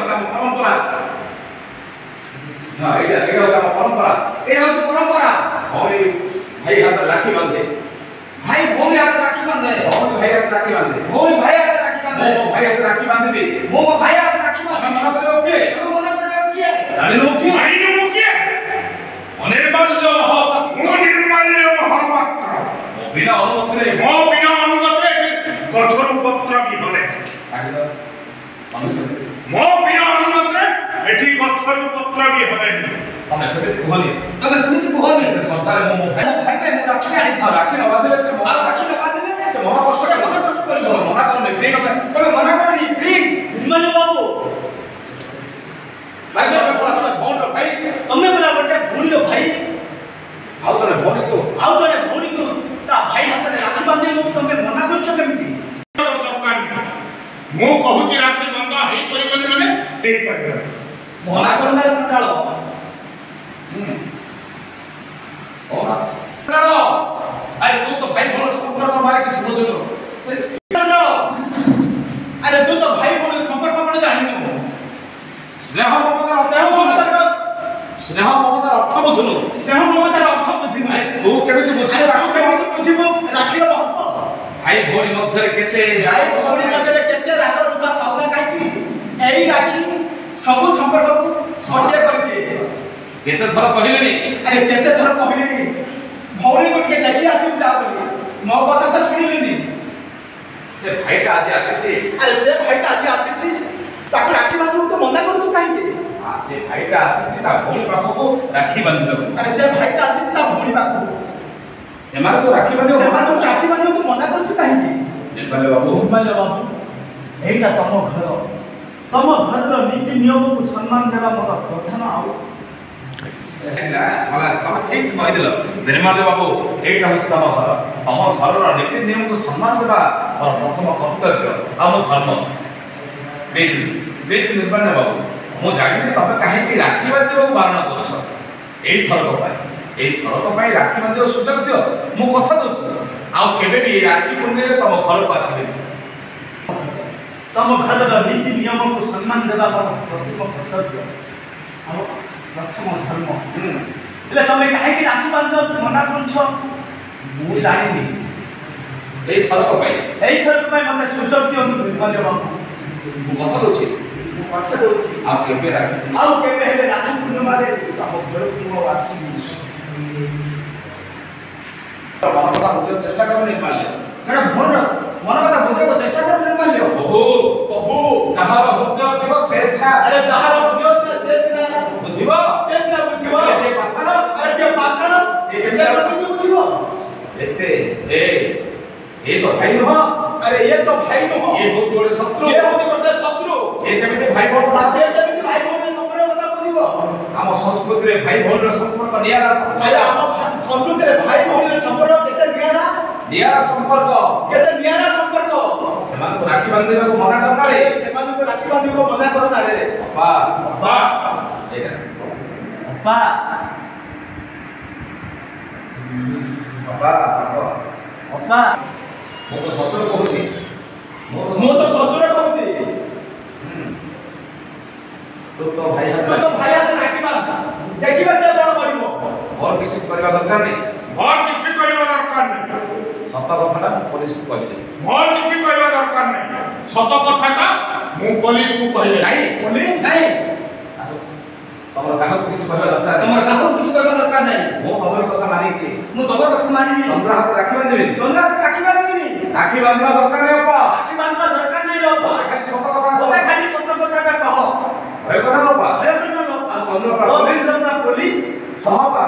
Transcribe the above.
ହେଉଛି ଆମ ପରମ୍ପରା। ହଁ, ଏଇଟା ହେଉଛି ଆମ ପରମ୍ପରା। ଏଇଟା ହେଉଛି ପରମ୍ପରା। ଭଉଣୀ ଭାଇ ହାତରେ ରାକ୍ଷୀ ବାନ୍ଧେ। ଭାଇ ଭଉଣୀ ହାତରେ ରାକ୍ଷୀ ବାନ୍ଧେ। ଭଉଣୀ ଭାଇ ହାତରେ ରାକ୍ଷୀ ବାନ୍ଧେ। ଭଉଣୀ ଭାଇ ହାତରେ ରାକ୍ଷୀ ବାନ୍ଧେ। ମୁଁ ମୋ ଭାଇ ହାତରେ ରାକ୍ଷୀ ବାନ୍ଧିବି। ମୁଁ ମୋ ଭାଇ ହାତରେ ରାକ୍ଷୀ ତମେ ବାନ୍ଧିବି। ମନା କରିବ କିଏ? ତମେ ମନା କରିବ କିଏ? ଜାଣିନୁ ମୁଁ କିଏ? ଜାଣିନୁ ମୁଁ କିଏ? ଅନିର୍ବାର୍ଯ୍ୟ ମହାପାତ୍ର। ମୁଁ ନିର୍ମାଲ୍ୟ ମହାପାତ୍ର। ମୋ ବିନା ଅନୁମତିରେ, ମୋ ବିନା ଅନୁମତିରେ ଏଠି ଗଛରୁ ପତ୍ର ବି ହଲେ। ତମେ ସେମିତି, ମୋ ବିନା ଅନୁମତିରେ ଏଠି ଗଛରୁ ପତ୍ର ବି ହଲେନି। ତମେ ସେମିତି କୁହନି। ତମେ ସେମିତି କୁହନି। ସର୍ଦ୍ଦାର, ମୁଁ ମୋ ଭାଇ ମୋ ଭାଇ ପାଇଁ ମୁଁ ରାକ୍ଷୀ ଆଣିଛି। ଆଉ ରାକ୍ଷୀ ନ ବାନ୍ଧିଲେ ସେ ଆଉ ରାକ୍ଷୀ ନ ବାନ୍ଧିଲେ ସେ ମହା କଷ୍ଟ ସେ ମନ କଷ୍ଟ କରିବ। ତମେ ମନା କରନି ପ୍ଲିଜ। ତମେ ମନା କରନି ପ୍ଲିଜ। ନିର୍ମାଲ୍ୟ ବାବୁ, ଭାଇ, ତମେ ପରା ଜଣେ ଭଉଣୀର ଭାଇ। ତମେ ପରା ଗୋଟେ ଭଉଣୀର ଭାଇ। ଆଉ ଜଣେ ଭଉଣୀକୁ, ଆଉ ଜଣେ ଭଉଣୀକୁ ତା ଭାଇ ହାତରେ ରାକ୍ଷୀ ବାନ୍ଧିବାକୁ ତମେ ମନା କରୁଛ କେମିତି? ଦରକାର ନାହିଁ। ମୁଁ କହୁଛି ରାକ୍ଷୀ ବନ୍ଧା ହେଇପାରିବନି ମାନେ ହେଇପାରିବନି। ମନା କରନା ଚଣ୍ଡାଳ। ଚଣ୍ଡାଳ, ଆରେ ତୁ ତ ଭାଇ ଭଉଣୀର ସମ୍ପର୍କ ମାନେ କିଛି ବୁଝୁନୁ। ଚଣ୍ଡାଳ, ଆରେ ତୁ ତ ଭାଇ ଭଉଣୀର ସମ୍ପର୍କ କଣ ଜାଣିନୁ। ସ୍ନେହ ମମତାର, ସ୍ନେହ ମମତାର, ସ୍ନେହ ମମତାର ଅର୍ଥ ବୁଝୁନୁ। ସ୍ନେହ ମମତାର ଅର୍ଥ ବୁଝିନୁ। ଆରେ ତୁ କେମିତି ବୁଝିବୁ? ଆରେ ତୁ କେମିତି ବୁଝିବୁ ରାକ୍ଷୀର ମହତ୍ଵ? ଭାଇ ଭଉଣୀ ମଧ୍ୟରେ କେତେ, ଭାଇ ଭଉଣୀ ମଧ୍ୟରେ କେତେ ରାଗ ରୁଷା ଥାଉ ନା କାହିଁକି, ଏଇ ରାକ୍ଷୀ ସବୁ ସମ୍ପର୍କକୁ ଗୋଟିଏ କରିଦିଏ। କେତେ ଥର କହିଲିଣି। ଆରେ କେତେ ଥର କହିଲିଣି ଭଉଣୀକୁ ଟିକେ ଦେଖି ଆସିବୁ ଯା ବୋଲି, ମୋ କଥା ତ ଶୁଣିଲିନି। ସେ ଭାଇଟା ଆଜି ଆସିଛି। ଆରେ ସେ ଭାଇଟା ଆଜି ଆସିଛି, ତାକୁ ରାକ୍ଷୀ ବାନ୍ଧିବାକୁ ତୁ ମନା କରୁଛୁ କାହିଁକି? ସେ ଭାଇଟା ଆସିଛି ତା ଭଉଣୀ ପାଖକୁ ରାକ୍ଷୀ ବାନ୍ଧିବାକୁ। ଆରେ ସେ ଭାଇଟା ଆସିଛି ତା ଭଉଣୀ ପାଖକୁ, ସେମାନଙ୍କୁ ରାକ୍ଷୀ ବାନ୍ଧିବାକୁ, ସେମାନଙ୍କୁ ରାକ୍ଷୀ ବାନ୍ଧିବାକୁ ତୁ ମନା କରୁଛୁ କାହିଁକି? ନିର୍ମାଲ୍ୟ ବାବୁ, ନିର୍ମାଲ୍ୟ ବାବୁ, ଏଇଟା ତମ ଘର। ତମ ଘରର ନୀତି ନିୟମକୁ ସମ୍ମାନ ଦେବା ମୋର ପ୍ରଧାନ ଆଉ ହେଲା। ତମେ ଠିକ କହିଦେଲ ନିର୍ମାଲ୍ୟ ବାବୁ। ଏଇଟା ହେଉଛି ତମ ଘର। ତମ ଘରର ନୀତି ନିୟମକୁ ସମ୍ମାନ ଦେବା ମୋର ପ୍ରଥମ କର୍ତ୍ତବ୍ୟ ଆଉ ମୋ ଧର୍ମ। ପ୍ଲିଜ ପ୍ଲିଜ ନିର୍ମାଲ୍ୟ ବାବୁ, ମୁଁ ଜାଣିନି ତମେ କାହିଁକି ରାକ୍ଷୀ ବାନ୍ଧିବାକୁ ବାରଣ କରୁଛ। ଏଇ ଥରକ ପାଇଁ, ଏଇ ଥରକ ପାଇଁ ରାକ୍ଷୀ ବାନ୍ଧିବାକୁ ସୁଯୋଗ ଦିଅ। ମୁଁ କଥା ଦଉଛି, ଆଉ କେବେ ବି ଏଇ ରାକ୍ଷୀ ପୂର୍ଣ୍ଣିମାରେ ତମ ଘରକୁ ଆସିବିନି। ତମ ଘରର ନୀତି ନିୟମକୁ ସମ୍ମାନ ଦେବା ମୋର ପ୍ରଥମ କର୍ତ୍ତବ୍ୟ ଆଉ ପ୍ରଥମ ଧର୍ମ। ହେଲେ ତମେ କାହିଁକି ରାକ୍ଷୀ ବାନ୍ଧିବାକୁ ମନା କରୁଛ ମୁଁ ଜାଣିନି। ଏଇ ଥରକ ପାଇଁ, ଏଇ ଥରକ ପାଇଁ ମତେ ସୁଯୋଗ ଦିଅନ୍ତୁ ନିର୍ମାଲ୍ୟ ବାବୁ। ମୁଁ କଥା ଦଉଛି। ମୁଁ କଥା ଦଉଛି, ଆଉ କେବେ ରାକ୍ଷୀ, ଆଉ କେବେ ହେଲେ ରାକ୍ଷୀ ପୂର୍ଣ୍ଣିମାରେ ତମ ଘରକୁ ମୁଁ ଆଉ ଆସିବିନି। ମନ କଥା ବୁଝିବାକୁ ଚେଷ୍ଟା କର ନିର୍ମାଲ୍ୟ। ଜଣେ ଭଉଣୀର ମନ କଥା ବୁଝିବାକୁ ଚେଷ୍ଟା କର ନିର୍ମାଲ୍ୟ। ବହୁ ବହୁ ଯାହାର ହୃଦୟ ଥିବ ସେ ସିନା, ଆରେ ଯାହାର ହୃଦୟ ସିନା, ସେ ସିନା ବୁଝିବ। ସେ ସିନା ବୁଝିବ। ଯେ ପାଷାଣ, ଆରେ ଯେ ପାଷାଣ ସେ ସେ କେମିତି ବୁଝିବ? ଏତେ ଏ ଏ ତ ଭାଇ ନୁହଁ। ଆରେ ଇଏ ତ ଭାଇ ନୁହଁ। ଇଏ ହଉଛି ଗୋଟେ ଶତ୍ରୁ। ଇଏ ହଉଛି ଗୋଟେ ଶତ୍ରୁ। ସେ କେମିତି ଭାଇ ଭଉଣୀ, ସେ କେମିତି ଭାଇ ଭଉଣୀର ସମ୍ପର୍କ କଥା ବୁଝିବ? ଆମ ସଂସ୍କୃତିରେ ଭାଇ ଭଉଣୀର ସମ୍ପର୍କ ନିଆରା ସମ୍ପର୍କ। ଆରେ ଆମ ସଂସ୍କୃତିରେ ଭାଇ ଭଉଣୀର ସମ୍ପର୍କ କେତେ ନିଆରା, ନିଆରା ସମ୍ପର୍କ, କେତେ ନିଆରା ସମ୍ପର୍କ। ସେମାନଙ୍କୁ ରାକ୍ଷୀ ବାନ୍ଧିବାକୁ ମନା କରନାରେ। ସେମାନଙ୍କୁ ରାକ୍ଷୀ ବାନ୍ଧିବାକୁ ମନା କରନାରେ। ଅପା, ଅପା, ଏଇଟା ଅପା, ଅପା, ଅପା, ମୁଁ ତ ଶ୍ୱଶୁର କହୁଛି। ମୁଁ ତ ଶ୍ୱଶୁର କହୁଛି। ତୁ ତ ଭାଇ ତୁ ତ ଭାଇ ହାତରେ ରାକ୍ଷୀ ବାନ୍ଧ, ଦେଖିବା କିଏ ବଡ କରିବ। ମୋର କିଛି କରିବା ଦରକାର ନାହିଁ। ମୋର କିଛି କରିବା ଦରକାର ନାହିଁ। ସତ କଥାଟା ମୁଁ ପୋଲିସକୁ କହିଦେବି। ମୋର କିଛି କରିବା ଦରକାର ନାହିଁ। ସତ କଥାଟା ମୁଁ ପୋଲିସକୁ କହିଲେ ନାଇଁ, ପୋଲିସ ନାଇଁ, ଆସ। ତମର କାହାକୁ କିଛି କହିବା ଦରକାର ନାହିଁ। ତମର କାହାକୁ କିଛି କହିବା ଦରକାର ନାହିଁ। ମୁଁ ତମର କଥା ମାନିକି, ମୁଁ ତମର କଥା ମାନିବି, ଚନ୍ଦ୍ର ହାତ ରାକ୍ଷୀ ବାନ୍ଧିବିନି। ଚନ୍ଦ୍ର ହାତରେ ରାକ୍ଷୀ ବାନ୍ଧିବିନି। ରାକ୍ଷୀ ବାନ୍ଧିବା ଦରକାର ନାହିଁ ଅପା। ରାକ୍ଷୀ ବାନ୍ଧିବା ଦରକାର ନାହିଁ ଅପା। ମତେ ଖାଲି ସତ କଥା ମତେ ଖାଲି ସତ କଥାଟା କହ। ଭୟ କର ଅପା। ଭୟ କର ଅପା। Chandrapada police, police ସହପା।